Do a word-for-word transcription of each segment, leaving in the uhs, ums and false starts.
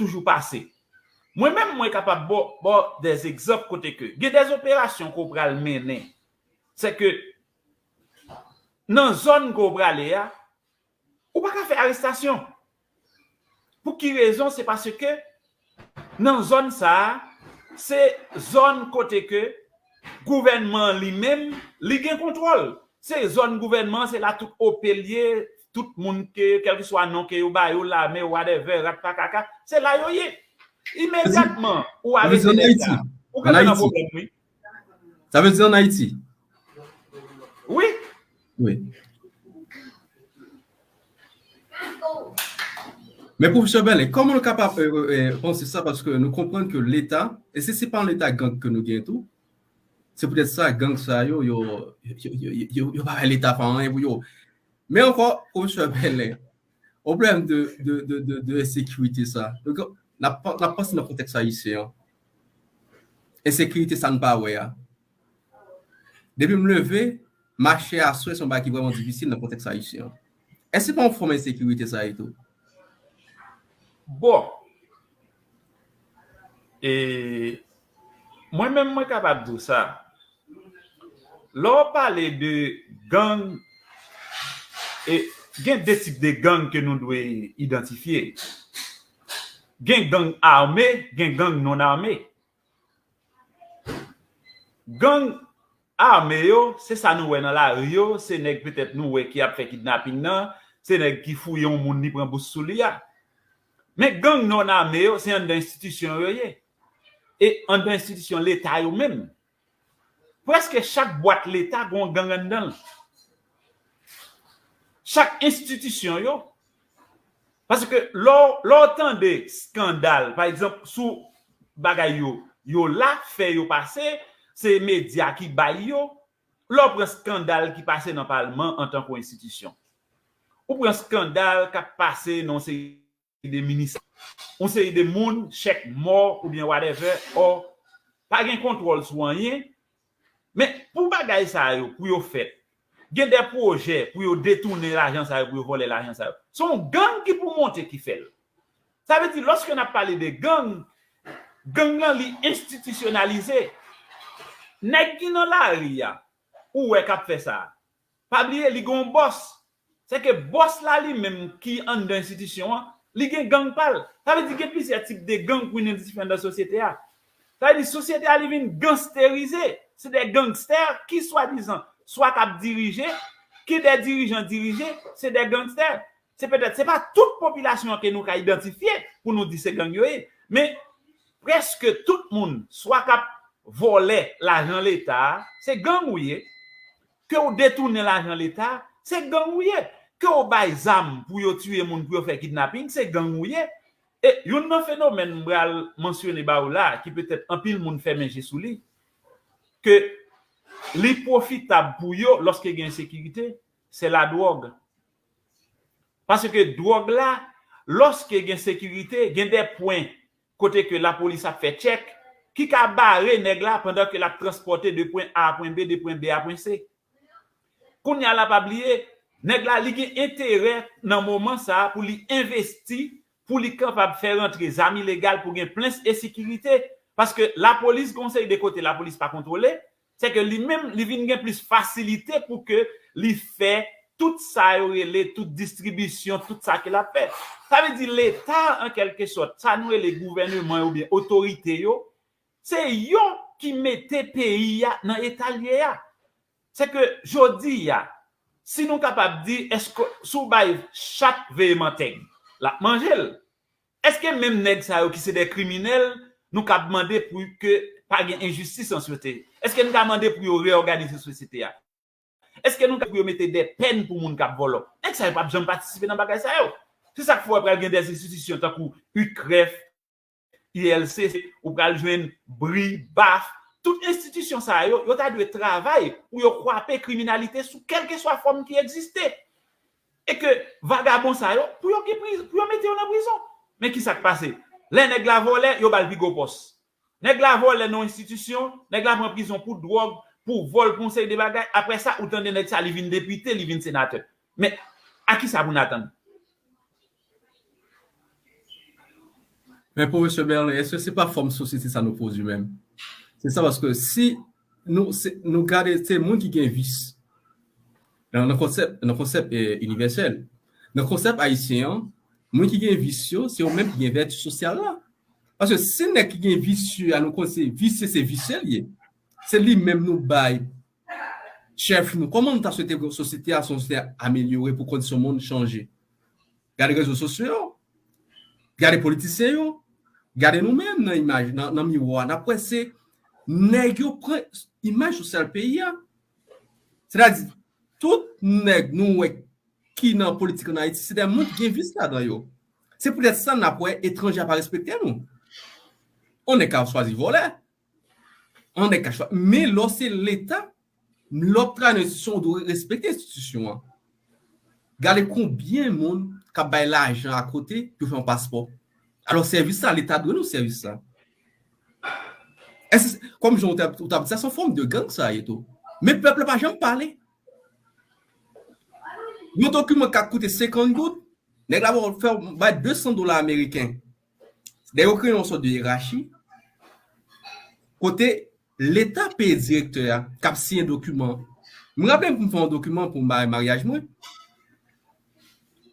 toujou pase. Mwen menm, mwen kapab ba w des egzanp kote ke gen des operasyon ke w pral mennen. Se ke nan zòn ke w prale a, ou pa ka fè arestasyon. Pou ki rezon? Se paske nan zòn sa a, se zòn kote ke gouvènman an li menm, li gen kontwòl. Se zòn gouvènman, se la tout O P l ye, tout moun ke, kèlkeswa non ke yo ba yo, lame, whatever, rat pa kaka, se la yo ye. Imedyatman, ou arete nèg la, ou gentan nan pwoblèm, wi. Sa vle di an Ayiti? Wi. Wi. Men Pwofesè Bèlen, kòman nou kapab panse sa? Paske nou konprann ke Leta, e si se pa yon Leta gang ke nou gen tou, se poutèt sa gang sa yo, yo, yo, yo, yo, yo pa bay Leta fè anyen pou yo. Men ankò, Pwofesè Bèlen, pwoblèm de, de, de, de, de ensekirite sa. Donk, n ap, n ap panse nan kontèks ayisyen an. Ensekirite sa n pa wè a. Depi m leve, mache aswè se yon bagay ki vrèman difisil nan kontèks ayisyen an. Èske se pa yon fòm ensekirite sa ye tou? Bon. E mwen menm, mwen kapab di w sa. Lè w pale de gang, e gen de tip de gang ke nou dwe idantifye. Gen gang ame, gen gang non ame. Gang ame yo, se sa nou wè nan lari yo, se nèg petèt nou wè ki ap fè kidnaping nan, se nèg ki fouye yon moun, li pran bous sou li a. Men gang non ame yo, se anndan enstitisyon yo ye. E anndan enstitisyon Leta yo menm. Prèske chak bwat Leta gen yon gang anndan l. Chak enstitisyon yo. Paske lè w, lè w tande eskandal, pa egzanp, sou bagay yo, yo la, fè yo pase, se medya ki bay yo. Lè w pran eskandal ki pase nan palman antanke yon enstitisyon. Ou pran eskandal k ap pase nan yon seri de minis, yon seri de moun, chèk mò oubyen whatever, ò, pa gen kontwòl sou anyen. Men pou bagay sa yo, pou yo fèt, gen de pwojè pou yo detounen lajan sa yo, pou yo vòlè lajan sa yo. Se yon gang ki pou monte ki fè l. Sa vle di, lòske n ap pale de gang, gang lan li enstitisyonalize. Nèg ki nan lari a, ou wè k ap fè sa a. Pa bliye, li gen yon bòs. Se ke bòs la li menm ki anndan enstitisyon an, li gen gang pa l. Sa vle di gen plizyè tip de gang pou n idantifye anndan sosyete a. Sa vle di sosyete a li vin gangsterize. Se de gangstè ki swadizan swa k ap dirije, ki de dirijan dirije, se de gangstè. Se petèt, se pa tout popilasyon an ke nou ka idantifye pou nou di se gang yo ye. Men prèske tout moun, swa k ap vòlè lajan Leta a, se gang ou ye. Ke w detounen lajan Leta, se gang ou ye. Ke w bay zam pou yo tiye moun, pou yo fè kidnaping, se gang ou ye. E youn nan fenomèn m pral mansyone ba ou la, ki petèt anpil moun fèmen je sou li, ke li pwofitab pou yo lòske gen ensekirite, se ladwòg. Paske dwòg la, lòske gen sekirite, gen de pwen kote ke lapolis ap fè tchèk, ki ka bare nèg la pandan ke l ap transpòte de pwen A a pwen B, de pwen B a pwen C. Kounye a la, pa bliye, nèg la, li gen enterè nan moman sa a pou li envesti, pou li kapab fè rantre zam ilegal, pou gen plis ensekirite. Paske lapolis, gen yon seri de kote lapolis pa kontwole, se ke li menm, li vin gen plis fasilite pou ke li fè tout sa yo rele, tout distribisyon, tout sa ke l ap fè. Sa vle di Leta, an kèlke sòt, sa nou rele gouvèneman yo oubyen otorite yo, se yo ki mete peyi a nan eta l ye a. Se ke jodi a, si nou kapab di, èske si w bay chat veye mantèg, l ap manje l? Èske menm nèg sa yo ki se de kriminèl, nou kab mande pou ke pa gen enjistis nan sosyete? Èske nou ka mande pou yo reyòganize sosyete a? Èske nou ka pou yo mete de pèn pou moun k ap vòlò? Nèg sa yo p ap janm patisipe nan bagay sa yo. Se sa k fè w pral gen de enstitisyon tankou UCREF, I L C, ou pral jwenn bri, baf, tout enstitisyon sa yo, yo ta dwe travay pou yo kwape kriminalite sou kèlkeswa fòm ki egziste. E ke vagabon sa yo, pou yo gen priz-, pou yo mete yo nan prizon. Men ki sa k pase? Lè nèg la vòlè, yo ba l pi gwo pòs. Nèg la vòlè nan yon enstitisyon, nèg la pran prizon pou dwòg, pou vòl, pou yon seri de bagay. Apre sa, ou tande nèg sa, li vin depite, li vin senatè. Men a ki sa pou n atann? Men pwofesè Berlin, èske se pa fòm sosyete sa nou pwodui menm? Se sa, paske si nou, se, nou gade, se moun ki gen vis. Nan, nan konsèp, nan konsèp eh, inivèsèl, nan konsèp ayisyen an, moun ki gen vis yo, se yo menm ki gen vèti sosyal la. Paske si nèg ki gen vis yo a, nou konn se visye, se visye li ye. Se li menm nou bay chèf nou. Kòman nou ta swete sosyete a, se yon sosyete amelyore pou kondisyon moun chanje? Gade rezo sosyo yo. Gade politisyen yo. Gade nou menm nan imaj, nan, nan miwa. N ap wè se nèg yo pran imaj sosyal peyi a. Sètadi, tout nèg nou wè ki nan politik ann Ayiti, se de moun ki gen vis ladan yo. Se poutèt sa n ap wè etranje a pa respekte nou. On nèg ka chwazi vòlè. On nèg ka chwazi. Men lè w se Leta, lè w ap travay nan enstitisyon, ou dwe respekte enstitisyon an. Gade konbyen moun k ap bay lajan akote pou fè yon paspò. Alò, sèvis sa, Leta dwe nou sèvis sa. Èske, kòm jan ou t ap, ou t ap di sa, se yon fòm de gang sa ye tou. Men pèp la pa janm pale. Yon dokiman k ap koute senkant goud, nèg la fè w bay de san dola ameriken. Dayè, yo kreye yon sòt de yerachi. Kote Leta peye direktè a k ap siyen dokiman. M raple m pou m fè yon dokiman pou m bay maryaj mwen.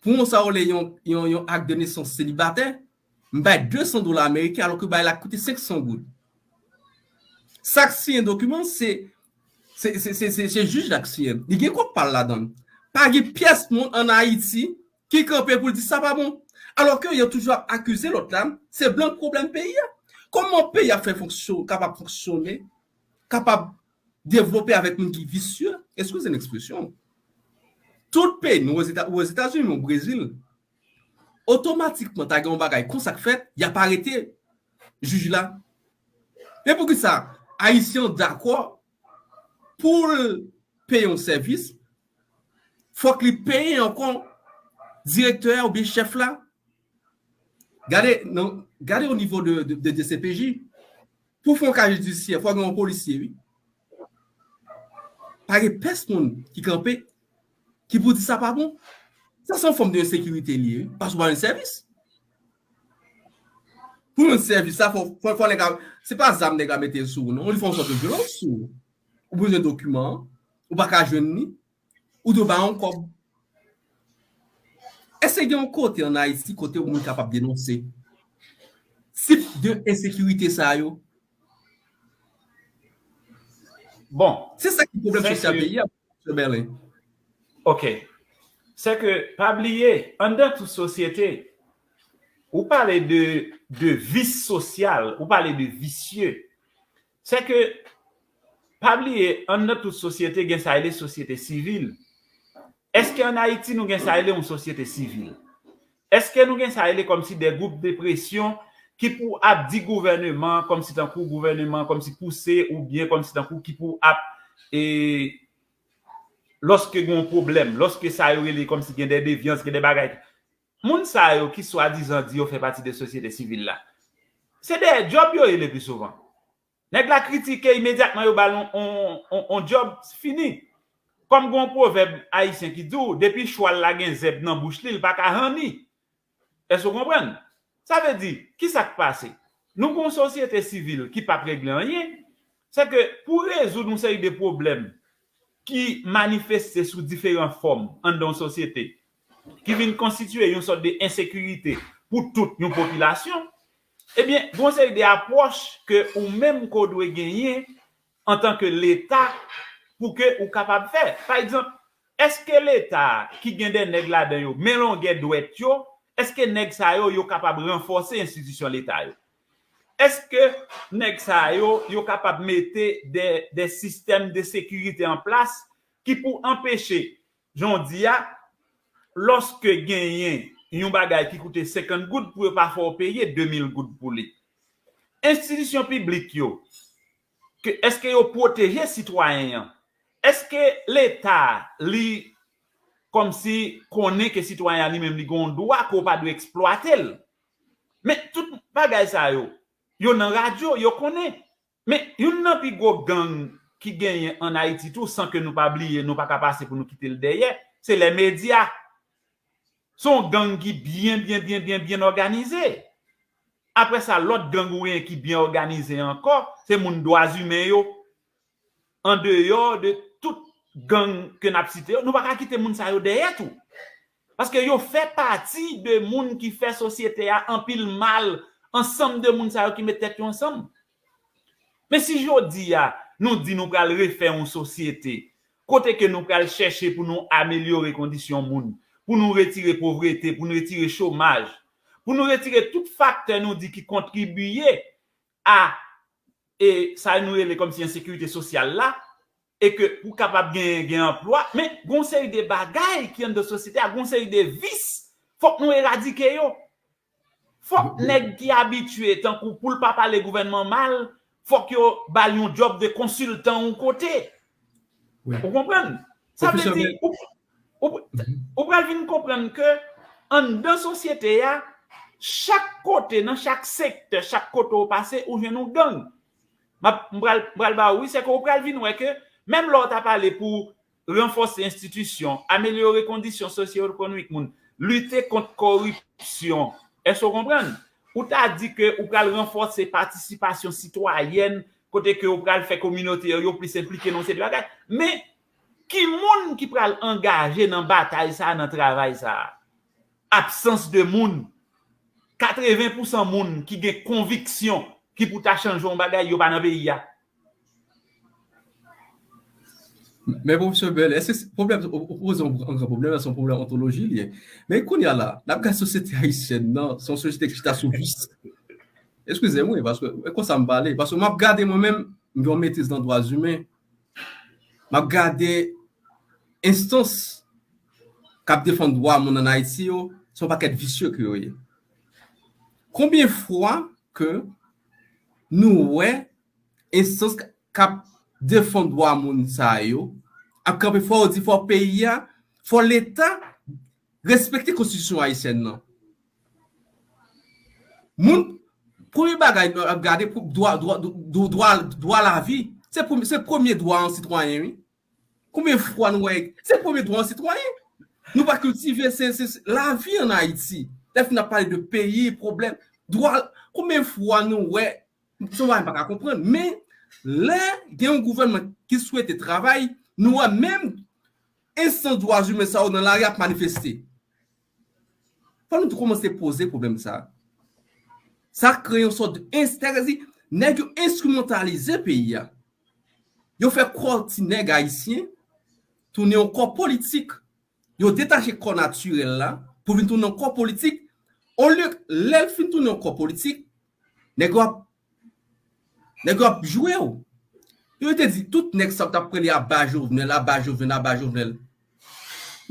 Pou yon sa rele yon, yon, yon ak de nesans selibatè, m bay de san dola ameriken, alò ke bay la koute senk san goud. Sa k siyen dokiman, se, se, se, se, se, se jij la k siyen. Li gen kòb pa l ladan l. Pa gen pyès moun ann Ayiti ki kanpe pou l di sa pa bon. Alò ke yo toujou ap akize lòt la, se blan k pwoblèm peyi a. Kòman peyi a fè fonksyon, kapab fonksyone, kapab devlope avèk moun ki visye? Eskize m ekspresyon. Tout peyi, nou Ozeta-, Ozetazini, nou Brezil, otomatikman ta gen yon bagay konsa k fèt, y ap arete jij la. Men poukisa Ayisyen an dakò pou l peye yon sèvis, fòk li peye ankò direktè a oubyen chèf la? Gade, non, gade o nivo de, de, de D C P J. Pou fè yon kaj jidisyè, fòk gen yon polisye, wi. Pa gen pèsonn ki kanpe, ki pou di sa pa bon. Sa se yon fòm de ensekirite li ye, wi, paske w pa jwenn sèvis. Pou jwenn sèvis, sa fò, fò, fò nèg la, se pa zam nèg la mete sou ou, non. Li fè yon sòt de vyolans sou ou. Ou bezwen dokiman an, ou pa ka jwenn li, ou dwe bay yon kòb. Èske gen yon kote ann Ayiti kote yon moun kapab denonse tip de ensekirite sa yo? Bon, Se sa ki pwoblèm sosyal peyi a, Mesye Berlin. Ok. Se ke, pa bliye, anndan tout sosyete, ou pale de, de vis sosyal, ou pale de visye. Se ke, pa bliye, anndan tout sosyete, gen sa rele sosyete sivil. Èske ann Ayiti nou gen sa rele yon sosyete sivil? Èske nou gen sa rele kòmsi de gwoup de presyon ki pou ap di gouvèneman, kòmsi tankou gouvèneman, kòmsi pouse, oubyen kòmsi tankou ki pou ap, e, lòske gen yon pwoblèm, lòske sa yo rele kòmsi gen de devyans, gen de bagay. Moun sa yo ki swadizan di yo fè pati de sosyete sivil la, se dèyè djòb yo ye le pli souvan. Nèg la kritike, imedyatman yo ba l on, on, on, on djòb, fini. Kòm gen yon pwovèb ayisyen ki di w, depi chwal la gen zèb nan bouch li, li pa ka ranni. Èske w konprann? Sa vle di, ki sa k pase? Nou gen yon sosyete sivil ki p ap regle anyen. Se ke pou rezoud yon seri de pwoblèm ki manifeste sou diferan fòm anndan yon sosyete, ki vin konstitye yon sòt de ensekirite pou tout yon popilasyon, ebyen, gen yon seri de apwòch ke ou menm ke w dwe genyen antanke Leta pou ke ou kapab fè. Pa egzanp, èske Leta a ki gen de nèg ladan yo, men longè dwèt yo, èske nèg sa yo, yo kapab ranfòse enstitisyon Leta yo? Èske nèg sa yo, yo kapab mete de, de sistèm de sekirite an plas ki pou anpeche, jan w di a, lòske genyen yon bagay ki koute senkant goud, pou yo pa fè w peye de mil goud pou li? Enstitisyon piblik yo, ke, èske yo pwoteje sitwayen an? Èske Leta, li, kòmsi konnen ke sitwayen an li menm li gen yon dwa ke w pa dwe eksplwate l? Men tout bagay sa yo, yo nan radyo, yo konnen. Men youn nan pi gwo gang ki genyen ann Ayiti tou, san ke nou pa bliye, nou pa ka pase pou nou kite l dèyè, se lè medya. Se yon gang ki byen, byen, byen, byen, byen òganize. Apre sa, lòt gang ou genyen ki byen òganize ankò, se moun dwa imen yo. Andeyò de tout gang ke n ap site yo, nou pa ka kite moun sa yo dèyè tou. Paske yo fè pati de moun ki fè sosyete a anpil mal, ansanm de moun sa yo ki met tèt yo ansanm. Men si jodi a, nou di nou pral refè yon sosyete, kote ke nou pral chèche pou nou amelyore kondisyon moun, pou nou retire povrete, pou nou retire chomaj, pou nou retire tout faktè nou di ki kontribiye a e sa nou rele kòmsi ensekirite sosyal la, e ke pou kapab gen, gen anplwa, men gen yon seri de bagay ki anndan sosyete a, gen yon seri de vis, fòk nou eradike yo. Fòk nèg ki abitye, tankou pou l pa pale gouvènman mal, fòk yo ba l yon djòb de konsiltan yon kote. Ou konprann? Sa vle di, ou, ou, ou pral vin konprann ke anndan sosyete a, chak kote, nan chak sektè, chak kote ou pase, ou jwenn yon gang. M ap, m pral, m pral ba ou, wi, se ke ou pral vin wè ke menm lè w ta pale pou ranfòse enstitisyon, amelyore kondisyon sosyo-ekonomik moun, lite kont koripsyon. Èske w konprann? Ou ta di ke ou pral ranfòse patisipasyon sitwayèn, kote ke ou pral fè kominote yo plis enplike nan yon seri de bagay. Men, ki moun ki pral angaje nan batay sa a, nan travay sa a? Absans de moun. Katreven pousan moun ki gen konviksyon ki pou ta chanje yon bagay, yo pa nan peyi a. Men pwofesè Bèlè, èske pwoblèm, ou poze yon gran pwoblèm, se yon pwoblèm ontoloji li ye. Men kounye a la, n ap gade sosyete ayisyèn nan, se yon sosyete ki chita sou vis. Eskize m, wi, paske e konsa m pale, paske m ap gade mwen menm, m gen yon metriz nan dwa imen, m ap gade enstans k ap defann dwa moun ann Ayiti yo, se yon pakèt visye ke yo ye. Konbyen fwa ke nou wè enstans k ap defann dwa moun sa yo ap kanpe fò yo di fò peyi a, fò Leta respekte konstitisyon ayisyèn nan. Moun, premye bagay nou ap gade pou dwa, dwa, dwa, dwa, dwa lavi. Se premye, se premye dwa an sitwayen, wi. Konbyen fwa nou wè, se premye dwa an sitwayen. Nou pa kiltive, se, se, se lavi ann Ayiti. Lè fin ap pale de peyi, pwoblèm, dwa, konbyen fwa nou wè, se yon bagay m pa ka konprann, men lè gen yon gouvènman ki swete travay, nou wè menm enstans dwa imen sa yo nan lari ap manifeste. Fò nou tou kòmanse poze pwoblèm sa. Sa kreye yon sòt de enstèzi, nèg yo enstrimantalize peyi a. Yo fè kò ti nèg ayisyen tounen yon kò politik. Yo detache kò natirèl la pou vin tounen yon kò politik. Olye, lè l fin tounen yon kò politik, nèg yo ap, nèg yo ap joure w. Yo te di, tout nèg sa yo t ap rele aba Jovenel, aba Jovenel, aba Jovenel.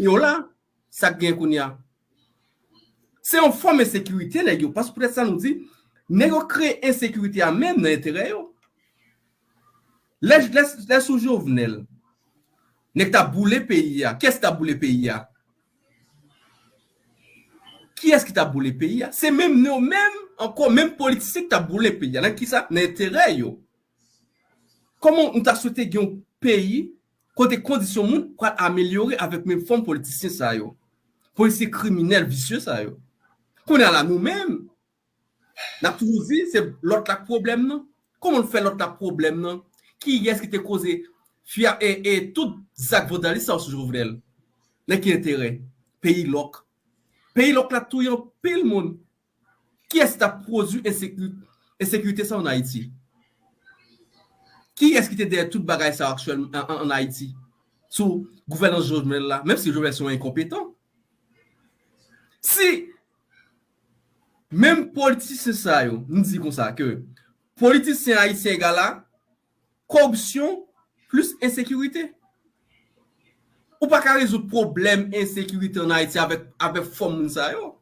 Yo la, sa k gen kounye a? Se yon fòm ensekirite, nèg yo. Paske poutèt sa nou di, nèg yo kreye ensekirite a menm nan enterè yo. Lè, lè, lè sou Jovenel, nèg t ap boule peyi a. Kiyès ki t ap boule peyi a? Kiyès ki t ap boule peyi a? Se menm yo menm, ankò, menm politisyen ki t ap boule peyi a. Nan kisa? Nan enterè yo. Kòman nou ta swete gen yon peyi kote kondisyon moun pral amelyore avèk menm fòm politisyen sa yo? Politisyen kriminèl, visye sa yo. Kounye a la, nou menm, n ap toujou di se lòt la k pwoblèm nan. Kòman nou fè lòt la k pwoblèm nan? Kiyès ki te koze fya, e, e tout zak vandalis sa yo sou Jovenel? Nan ki enterè? Peyi lòk. Peyi lòk la touye anpil moun. Kiyès ki t ap pwodui ensekirite sa ann Ayiti? Kiyès ki te dèyè tout bagay sa yo aktyèlman ann Ayiti? Sou gouvènans Jovenel la, menm si Jovenel se yon enkonpetan. Si menm politisyen sa yo, m di konsa ke politisyen ayisyen egal a koripsyon plis ensekirite. Ou pa ka rezoud pwoblèm ensekirite ann Ayiti avèk, avèk fòm moun sa yo.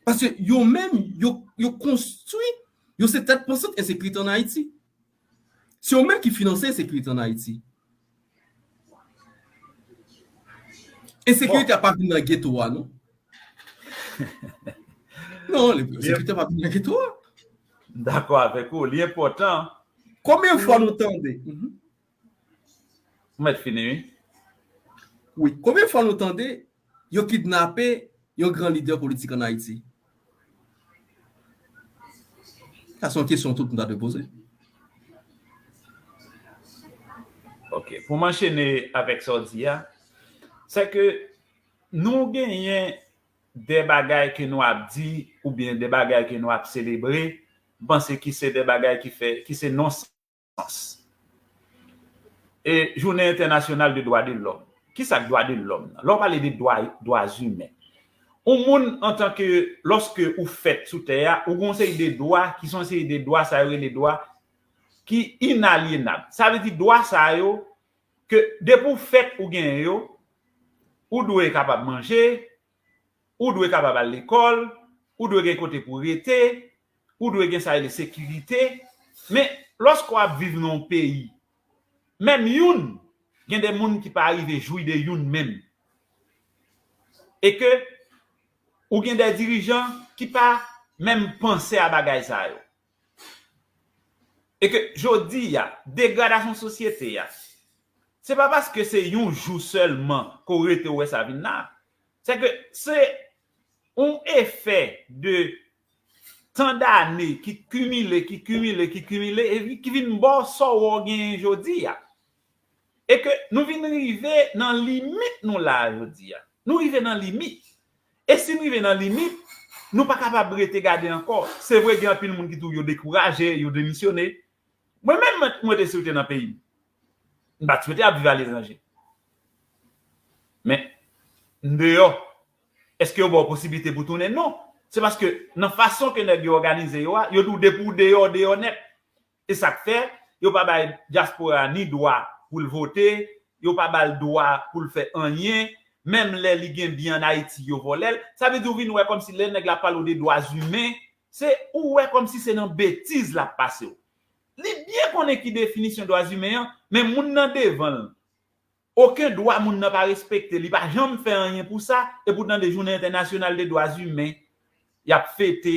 Paske yo menm, yo, yo konstwi, yo se tèt pansant ensekirite ann Ayiti. Se yo menm ki finanse ensekirite ann Ayiti. Ensekirite a pa vin nan geto a, non. Non, ensekirite a pa vin nan geto a. M dakò avèk ou, li enpòtan. Konbyen fwa nou tande? Ou mèt fini, wi. Wi, konbyen fwa nou tande yo kidnape yon gran lidè politik ann Ayiti? Sa se yon kesyon tout moun ta dwe poze. Ok. Pou m anchene avèk sa w di a, se ke nou genyen de bagay ke nou ap di oubyen de bagay ke nou ap selebre, m panse ki se de bagay ki fè, ki se non sans. E jounen entènasyonal de dwa de lòm. Kisa k dwa de lòm nan? Lè w pale de dwa, dwa imen, yon moun antanke, lòske ou fèt sou tè a, ou gen yon seri de dwa ki se yon seri de dwa, sa yo rele dwa ki inalyenab. Sa vle di dwa sa yo, ke depi w fèt ou genyen yo, ou dwe kapab manje, ou dwe kapab al lekòl, ou dwe gen kote pou rete, ou dwe gen sa rele sekirite. Men, lòske w ap viv nan yon peyi, menm youn, gen de moun ki pa rive jwi de youn menm. E ke ou gen de dirijan ki pa menm panse a bagay sa yo. E ke jodi a, degradasyon sosyete a, se pa paske se yon jou sèlman ke w rete w wè sa vin la. Se ke se yon efè de tan dane ki kimile, ki kimile, ki kimile, e ki vin ba w sa w genyen jodi a. E ke nou vin rive nan limit nou la a jodi a. Nou rive nan limit. E si n rive nan limit, nou pa kapab rete gade ankò. Se vre, gen anpil moun ki tou yo dekouraje, yo demisyone. Mwen menm, mwen, mwen te swete nan peyi m. M pa t swete ap viv aletranje. Men, m deyò. Èske yo ba w posiblite pou tounen? Non. Se paske nan fason ke nèg yo òganize yo a, yo di w depi w deyò, w deyò nèt. E sa k fè, yo pa bay dyaspora ni dwa pou l vote, yo pa ba l dwa pou l fè anyen, menm lè li gen byen ann Ayiti, yo vòlè l. Sa vle di w vin wè kòmsi lè nèg la pale w de dwa imen, se ou wè kòmsi se nan betiz l ap pase w. Li byen konnen ki definisyon dwa imen an, men moun nan devan l, okenn dwa moun nan pa respekte, li pa janm fè anyen pou sa, epoutan de jounen entènasyonal de dwa imen, y ap fete.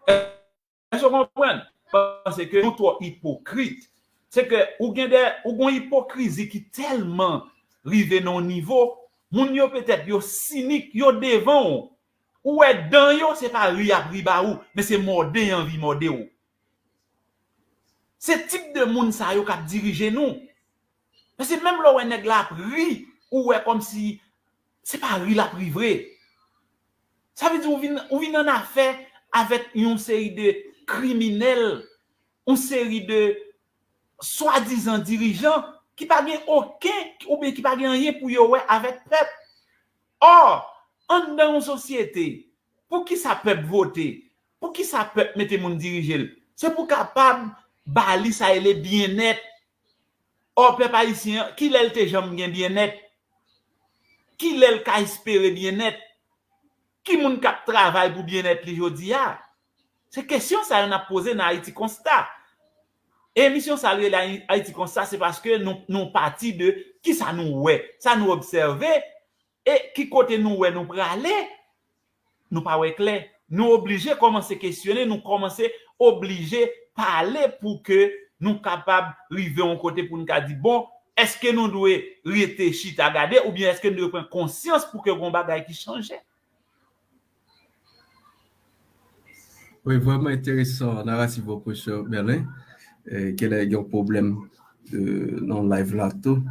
Èske w konprann? Paske nou twò ipokrit. Se ke ou gen de, ou gen yon ipokrizi ki tèlman rive nan yon nivo, moun yo petèt yo sinik, yo devan w. Ou wè dan yo, se pa ri y ap ri ba ou, men se mòde y anvi mòde w. Se tip de moun sa yo k ap dirije nou. Paske menm lè w wè nèg la ap ri, ou wè kòmsi se pa ri l ap ri vre. Sa vle di ou vin, ou vin annafè avèk yon seri de kriminèl, yon seri de swadizan dirijan ki pa gen okenn, oubyen ki pa gen anyen pou yo wè avèk pèp. Ò, anndan yon sosyete, poukisa pèp vote? Poukisa pèp mete moun dirije l? Se pou kapab ba li sa rele byennèt. Ò, pèp ayisyen an, kilè l te janm gen byennèt? Kilè l ka espere byennèt? Ki moun k ap travay pou byennèt li jodi a? Se kesyon sa yo n ap poze nan Ayiti Konsta. E emisyon sa l rele Ayi-, Ayiti Konsta, se paske nou, nou pati de kisa nou wè, sa nou obsève, e ki kote nou wè nou prale, nou pa wè klè. Nou oblije kòmanse kesyone, nou kòmanse oblije pale pou ke nou kapab rive yon kote pou n ka di, bon, èske nou dwe rete chita gade oubyen èske nou dwe pran konsyans pou ke gon bagay ki chanje? Wi, vrèman enteresan naratif ou, Pwofesè Merlin. Genlè gen yon pwoblèm nan live la tou.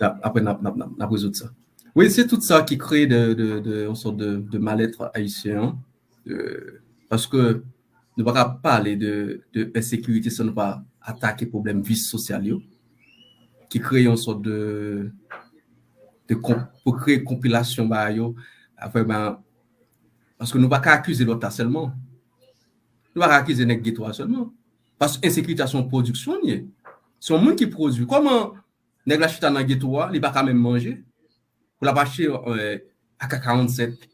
Apre n ap, n ap, n ap, n ap rezoud sa. Wi, se tout sa ki kreye de, de, de, yon sòt de, de malèt ayisyen an. Paske nou pa ka pale de, de ensekirite san nou pa atake pwoblèm vis sosyal yo, ki kreye yon sòt de, de kon-, pou kreye konpilasyon bagay yo. Apre, ben, paske nou pa ka akize lòt la sèlman. Nou pa ka akize nèg geto a sèlman. Paske ensekirite a se yon pwodiksyon l ye. Se yon moun ki pwodui. Kòman nèg la chita nan geto a, li pa ka menm manje? Pou l ap achte, euh, A K karannsenk.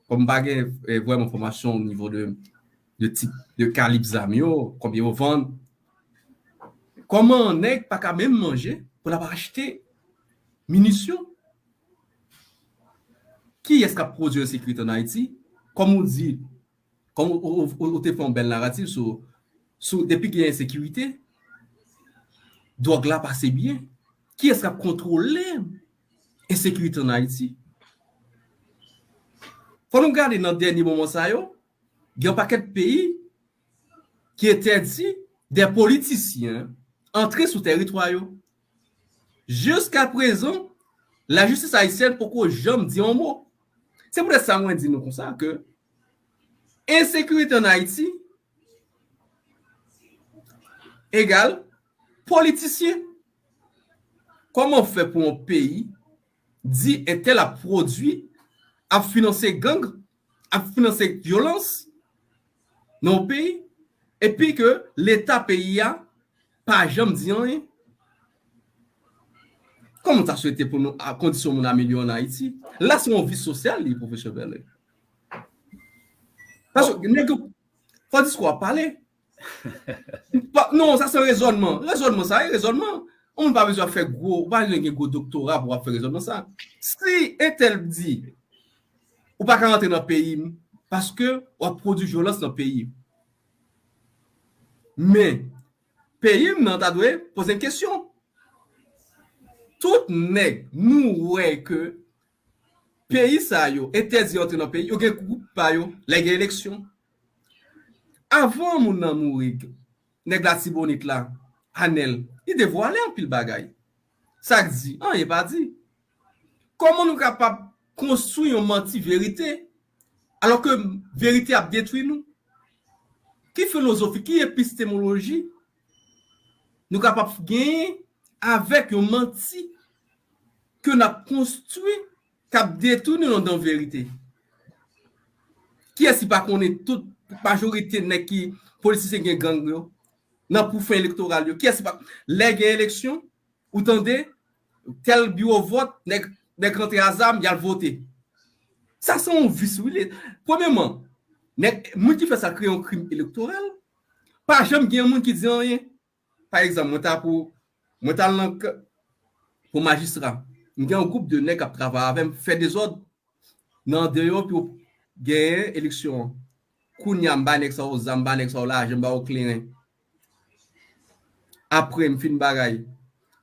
Kòm m pa gen, euh, vrèman enfòmasyon o nivo de, de tip, de kalib zam yo, konbyen yo vann. Kòman nèg pa ka menm manje pou l ap achte minisyon? Kiyès k ap pwodui ensekirite ann Ayiti? Kòm ou di, kòm ou, ou, ou, ou te fè yon bèl naratif sou, sou depi gen ensekirite, dwòg la pase byen. Kiyès k ap kontwole ensekirite ann Ayiti? Fò nou gade nan dènye moman sa yo, gen yon pakèt peyi ki entèdi dè politisyen antre sou tèritwa yo. Jiskaprezan, lajistis ayisyèn poko janm di yon mo. Se poutèt sa mwen di nou konsa ke ensekirite ann Ayiti egal politisyen. Kòman fè pou yon peyi di entèl ap pwodui, ap finanse gang, ap finanse vyolans nan yon peyi, epi ke Leta peyi a pa janm di anyen? Kòman w ta swete pou nou, a, kondisyon moun amelyore ann Ayiti? La, se yon vis sosyal li, pwofesè Bèlè. Paske nèg yo, fò diskou a pale. Pa, non, sa se rezònman. Rezònman, sa e rezònman. Yon moun pa bezwen fè gwo, ou pa bezwen gen gwo doktora pou w ap fè rezònman sa. Si entèl di, ou pa ka rantre nan peyi m, paske w ap pwodui vyolans nan peyi m. Men, peyi m nan ta dwe poze m kesyon. Tout nèg nou wè ke peyi sa yo entèdi antre nan peyi, yo gen gwoup pa yo, lè gen eleksyon. Avan moun nan mouri, nèg Latibonit la, Anèl, li devwale anpil bagay. Sa k di, anyen pa di. Kòman nou kapab konstwi yon manti verite, alò ke verite ap detwi nou? Ki filozofi, ki epistemoloji nou kapab genyen avèk yon manti ke n ap konstwi, k ap detwi nou nan verite? Kiyès ki pa konnen tout, majorite nèg ki politisyen gen gang yo nan pou fen elektoral yo? Kiyès ki pa, lè gen eleksyon, ou tande tèl biwo vòt, nèg, nèg rantre a zam, y al vote. Sa se yon vis, wi. Premyèman, nèg, moun ki fè sa kreye yon krim elektoral. Pa janm gen yon moun ki di anyen. Pa egzanp, mwen ta pou, mwen ta nan k-, pou majistra. M gen yon gwoup de nèg k ap travay avè m, fè dezòd nan deyò pou yo genyen eleksyon an. Kounye a, m ba nèg sa yo zam, m ba nèg sa yo lajan, m ba yo kleren. Apre, m fin bagay.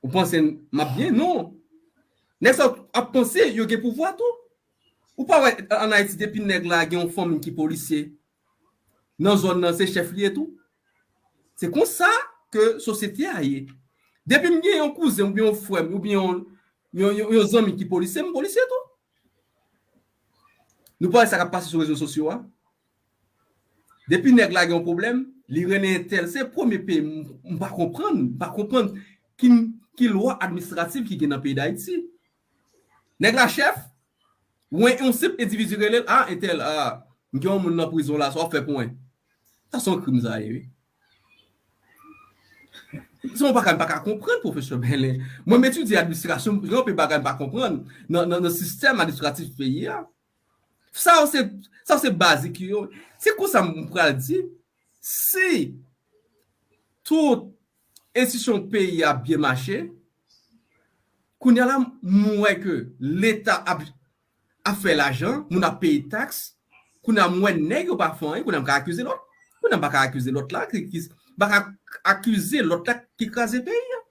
Ou panse m ap byen? Non. Nèg sa yo ap panse yo gen pouvwa tou. Ou pa wè ann Ayiti, depi nèg la gen yon fanmi ki polisye, nan zòn nan, se chèf li ye tou. Se konsa ke sosyete a ye. Depi m gen yon kouzen oubyen yon frè m oubyen yon, yon, yon, yon zanmi ki polisye, m polisye tou. Nou pa wè sa k ap pase sou rezo sosyo a? Depi nèg la gen yon pwoblèm, li rele entèl. Se premye peyi m, m pa konprann, m pa konprann ki, ki lwa administratif ki gen nan peyi Dayiti. Nèg la chèf, ou wè yon senp endividi rele l, a, entèl, a, m gen yon moun nan prizon la, sa w ap fè pou mwen? Sa se yon krim sa ye, wi. Se yon bagay m pa ka konprann, pwofesè Bèlè. Mwen, m etidye administrasyon, gen anpil bagay m pa konprann nan, nan, nan sistèm administratif peyi a. Sa yo se, sa yo se bazik yo. Se konsa m pral di, si tout enstitisyon peyi a byen mache, kounye a la, m wè ke Leta ap, ap fè lajan, moun ap peye taks, kounye a m wè nèg yo pa fè anyen, kounye a m ka akize lòt. Kounye a m pa ka akize lòt la, ki, ki, m pa ka akize lòt la ki kraze peyi a.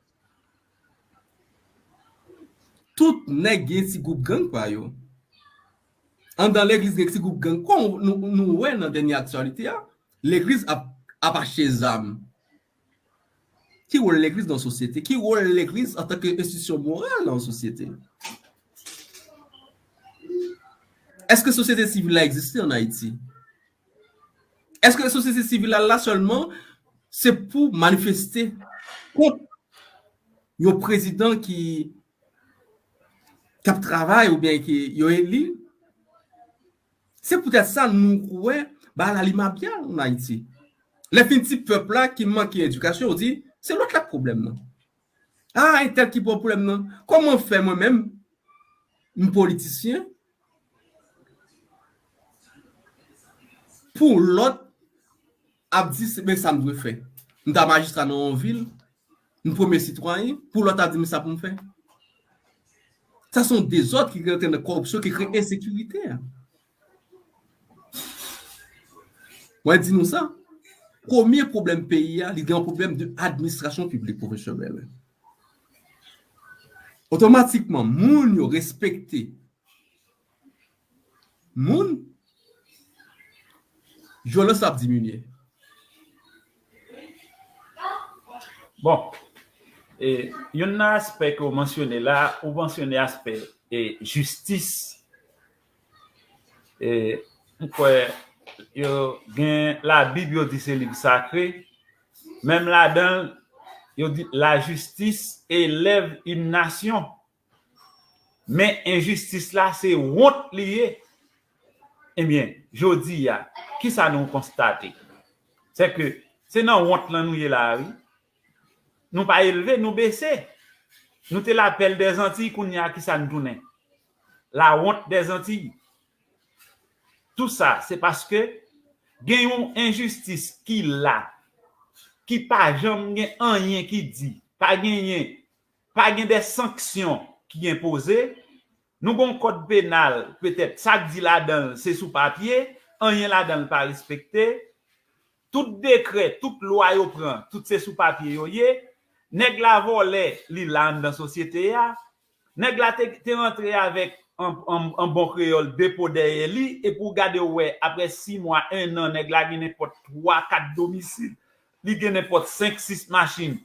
Tout nèg gen ti gwoup gang pa yo. Anndan legliz gen ti gwoup gang. Kòm nou, nou wè nan dènye aktyalite a, legliz ap, ap achte zam. Ki wòl legliz nan sosyete? Ki wòl legliz antanke enstitisyon moral nan yon sosyete? Èske sosyete sivil la egziste ann Ayiti? Èske sosyete sivil la, la sèlman se pou manifeste kont yon prezidan ki, k ap travay oubyen ki yo eli? Se poutèt sa nou kwè bagay la li mabyal ann Ayiti. Lè fin ti pèp la ki manke edikasyon, yo di, se lòt la k pwoblèm nan. A, entèl ki pran pwoblèm nan. Kòman fè mwen menm, m politisyen, pou lòt ap di, se, men sa m dwe fè? M ta majistra nan yon vil, m premye sitwayen, pou lòt ap di m sa pou m fè? Sa se yon dezòd ki rantre nan kòripsyon, ki kreye ensekirite a. Mwen di nou sa, premye pwoblèm peyi a, li gen yon pwoblèm de administrasyon piblik, pwofesè Bèlè. Otomatikman, moun yo respekte moun, vyolans ap diminye. Bon, e, youn nan aspè ke w mansyone la, ou mansyone aspè, e, jistis. E, m kwè yo gen Labib, yo di se liv sakre. Menm ladan l, yo di la justice élève une nation. Men enjistis la, se wont li ye. Ebyen, jodi a, kisa nou konstate? Se ke se nan wont lan nou ye la a, wi. Nou pa elve, nou bese. Nou te la perle des Antilles, kounye a, kisa n tounen? La honte des Antilles. Tou sa, se paske gen yon enjistis ki la, ki pa janm gen anyen ki di, pa genyen, pa gen de sanksyon ki enpoze. Nou gen yon kòd penal, petèt, sa k di ladan l, se sou papye, anyen ladan l pa respekte. Tout dekrè, tout lwa yo pran, tout se sou papye yo ye. Nèg la vòlè, li la anndan sosyete a. Nèg la te, te rantre avèk, an, an, an bon kreyòl, depo dèyè li, epi w gade w wè, apre sis mwa, en an, nèg la gen nenpòt twa, kat domisil, li gen nenpòt senk, sis machin.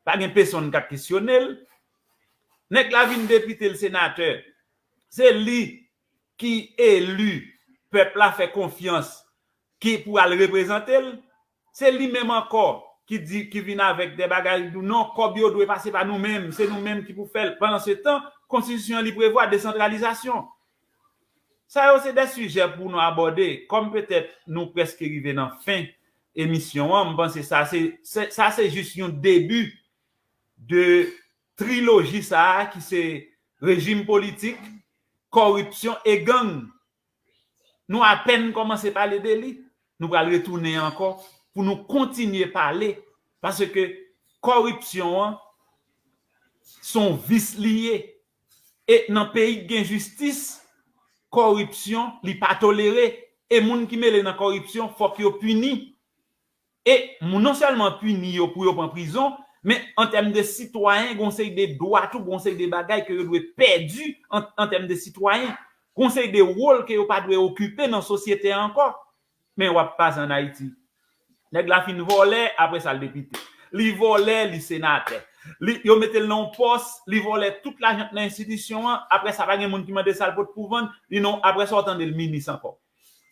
Pa gen pesonn k ap kesyone l. Nèg la vin depite, l senatè. Se li ki eli, pèp la fè konfyans, ki pou al reprezante l. Se li menm ankò ki di, ki vin avèk de bagay, di w non, kòb yo dwe pase pa nou menm, se nou menm ki pou fè l. Pandan se tan, konstitisyon an li prevwa desantralizasyon. Sa yo se de sijè pou nou abòde, kòm petèt nou prèske rive nan fen emisyon an, m panse sa se, se, sa se jis yon debi de triloji sa a ki se rejim politik, kòripsyon e gang. Nou apèn kòmanse pale de li. Nou pral retounen ankò pou nou kontinye pale, paske kòripsyon an se yon vis li ye. E nan peyi k gen jistis, kòripsyon, li pa tolere. E moun ki mele nan kòripsyon, fòk yo pini. E moun non sèlman pini yo pou yo pran prizon, men an tèm de sitwayen, gen yon seri de dwa tou, gen yon seri de bagay ke yo dwe pèdi an, an tèm de sitwayen. Gen yon seri de wòl ke yo pa dwe okipe nan sosyete a ankò. Men w ap pase ann Ayiti. Nèg la fin vòlè, apre sa l depite. Li vòlè, li senatè. Li, yo mete l nan yon pòs, li vòlè tout lajan k nan enstitisyon an, apre sa pa gen moun ki mande sa l pot pou vann, li non, apre sa w tande l minis ankò.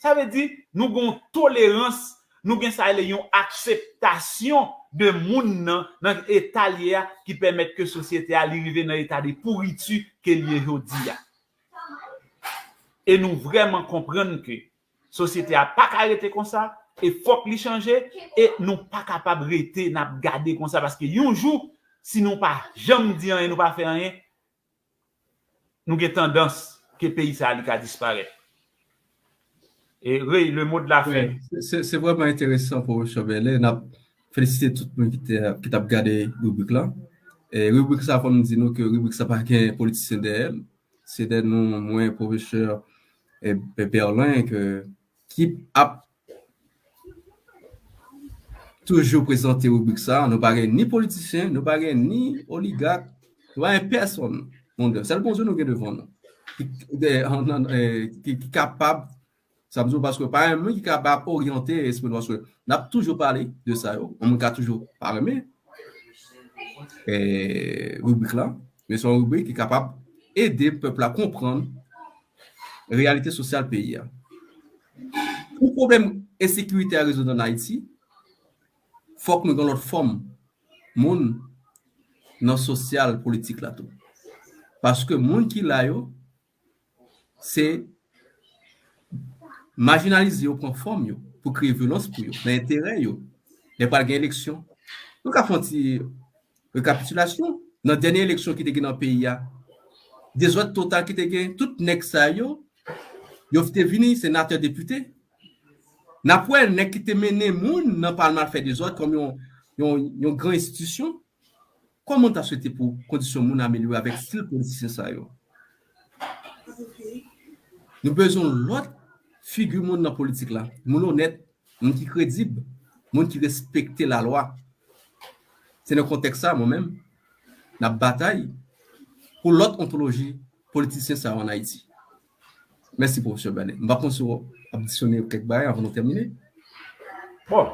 Sa vle di, nou gen yon tolerans, nou gen sa rele yon akseptasyon de moun nan, nan eta l ye a, ki pèmèt ke sosyete a, li rive nan eta de pouriti ke l ye jodi a. E nou vrèman konprann ke sosyete a pa ka rete konsa, e fòk li chanje, e nou pa kapab rete n ap gade konsa, paske yon jou, si nou pa janm di anyen, nou pa fè anyen, nou gen tandans ke peyi sa a, li ka disparèt. E Ray, le mot de la fin. Wi, se, se vrèman enteresan, Pwofesè Bèlè. N ap felisite tout moun ki te, ki t ap gade ribrik la. E ribrik sa, fò m di nou ke ribrik sa pa gen politisyen dèyè l. Se de nou, mwen, Pwofesè, e, e Berlin, ke, ki ap toujou prezante ribrik sa. Nou pa gen ni politisyen, nou pa gen ni oligak, nou pa gen pèsonn. Bondye, sèl Bondye nou gen devan nou. Ki, de, an, an, e, ki, ki kapab, sa m di w, paske pa gen moun ki kapab oryante espri nou, paske n ap toujou pale de sa yo. Yon moun ka toujou pa renmen, e, ribrik la, men se yon ribrik ki kapab ede pèp la konprann reyalite sosyal peyi a. Pou pwoblèm ensekirite a rezoud ann Ayiti, fòk nou gen lòt fòm moun nan sosyal politik la tou. Paske moun ki la yo, se majinalize yo pran fòm yo, pou kreye vyolans pou yo, nan enterè yo. Lè pral gen eleksyon, nou ka fè yon ti rekapitilasyon. Nan dènye eleksyon ki te gen nan peyi a, dezòd total ki te gen, tout nèg sa yo, yo te vini senatè, depite. N ap wè nèg ki te mennen moun nan palman al fè dezòd kòm yon, yon, yon gran enstitisyon. Kòman w ta swete pou kondisyon moun amelyore avèk estil politisyen sa yo? Nou bezwen lòt figi moun nan politik la, moun onèt, moun ki kredib, moun ki respekte lalwa. Se nan kontèks sa, mwen menm, n ap batay pou lòt ontoloji politisyen sa yo ann Ayiti. Mèsi, Pwofesè Bèlè. M pa konn si w ap adisyone kèk bagay anvan nou tèmine. Bon,